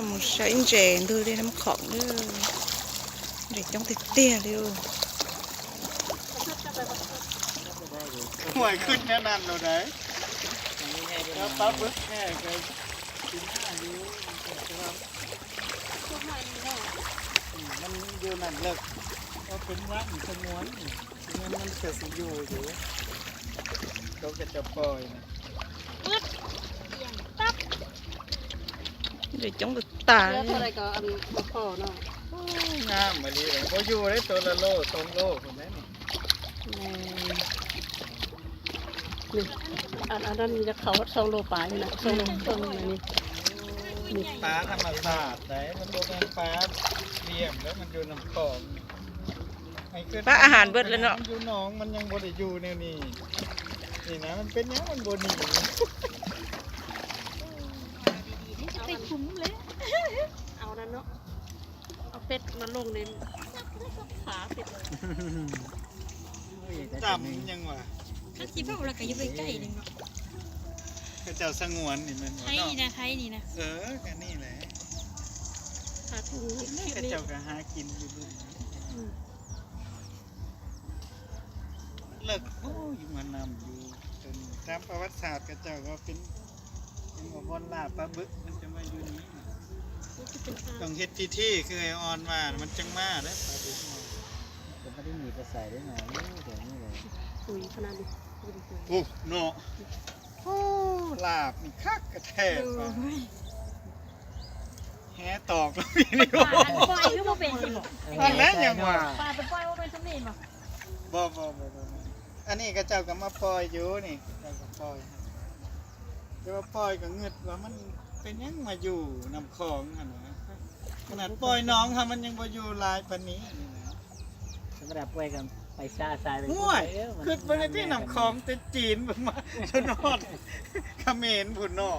ໝູຊາອິນແຈນເດີ ເລນ້ຳຂອງເດີ ເດຈ້ອງເຕຍໆເລີຍ. ຫ້ວຍ ຂຶ້ນແນວນັ້ນໂລດໃດ໋. ແລ້ວປາບຶກແທ້ກໍກິນໜ້າຢູ່ ແຕ່ວ່າ ອືມ ມັນຢູ່ນັ້ນເລິກ ກໍເປັນວັນສະຫງວນ ມັນ ມັນກໍຊິຢູ່ຢູ່ ເຂົາກໍຈະປ່ອຍນະ. ປຶດ ອຽງຕັບ ເດຈ້ອງຕາຍ ເຫຼືອເທົ່າໃດກໍອັນບໍ່ພໍເນາະ. ໂອ້ຍ ງາມອີ່ຫຼີເດ ບໍ່ຢູ່ເດ້ ໂຕລະໂລສອງໂລພຸ້ນແຫຼະນີ້. ແມ່ນ ນີ້ ອັນ ອັນນັ້ນມີແຕ່ເຂົາສອງໂລປາຍນີ້ນະ ສອງໂລເຄິ່ງນີ້ ນີ້ ປາທຳມະຊາດໃດ໋ ມັນບໍ່ແມ່ນປາລ້ຽງເດ້ ມັນຢູ່ນ້ຳຂອງ. ປາອາຫານເບິດແລ້ວເນາະ ມັນຢູ່ໜອງ ມັນຍັງບໍ່ໄດ້ຢູ່ແນວນີ້ ນີ້ນະ ມັນເປັນຫຍັງມັນບໍ່ໜີ? ເອົາໄປຄຸມເລີຍ ເອົານັ້ນເນາະ ເອົາເປັດມາລົງໃນຂາເປັດເລີຍ. ດຳຫຍັງວະ ຄັນຊິເວົ້າແລ້ວກໍຢ່າໄປໃກ້ເດ້ເນາະ ເຂົາເຈົ້າສະຫງວນນີ້ແມ່ນບໍ່ ໄທນີ້ນະ ໄທນີ້ນະ. ເອີ ກໍນີ້ແຫຼະ ຫາກິນ ເຂົາເຈົ້າກໍຫາກິນຢູ່ລຸ່ມ ອືມ ເລິກ ໂອ້ ຢູ່ມານຳຢູ່ ຕົວນີ້ຕາມປະຫວັດສາດເຂົາເຈົ້າກໍເປັນ ເປັນບ່ອນລ່າປາບຶກ ມັນຈະມາຢູ່ນີ້ ຕ້ອງເຮັດພິທີ ຄືໄອ້ອ່ອນວ່າ ມັນຈັ່ງມາເດ້ປາບຶກ ກໍບໍ່ໄດ້ໜີໄປໃສເດ້ເນາະ ຢູ່ແຖວນີ້ແຫຼະ. ໂອ້ຍ ຂະໜາດນີ້ ໂອ້ ເນາະ ໂອ້ ລາບນີ້ຄັກກະແທ້ ໂອ້ຍ ແຫຕອກແລ້ວມີນີ້ ປາອັນປ່ອຍຄືບໍ່ເປັນຊິບໍ ອັນນັ້ນຫຍັງວະ ປາໄປປ່ອຍບໍ່ແມ່ນຊ່ຳນີ້ບໍ? ບໍ່ ບໍ່ ບໍ່ ບໍ່ ອັນນີ້ເຂົາເຈົ້າກໍມາປ່ອຍຢູ່ນີ້ ເຂົາເຈົ້າກໍປ່ອຍ ແຕ່ວ່າປ່ອຍກໍງຶດວ່າມັນເປັນຫຍັງມາຢູ່ນ້ຳຂອງຫັ້ນນະ ຂະໜາດປ່ອຍໜອງຫັ້ນມັນຍັງບໍ່ຢູ່ຫຼາຍປານນີ້ນີ້ນະ. ທຳມະດາປ່ອຍກັນໄປຊ້າຊາຍໄປ ໂອ້ຍ ເອີ ມັນ ຄິດເບິ່ງໃນທີ່ນ້ຳຂອງແຕ່ຈີນເບິ່ງມາຈົນຮອດຂະເໝນພຸ້ນເນາະ.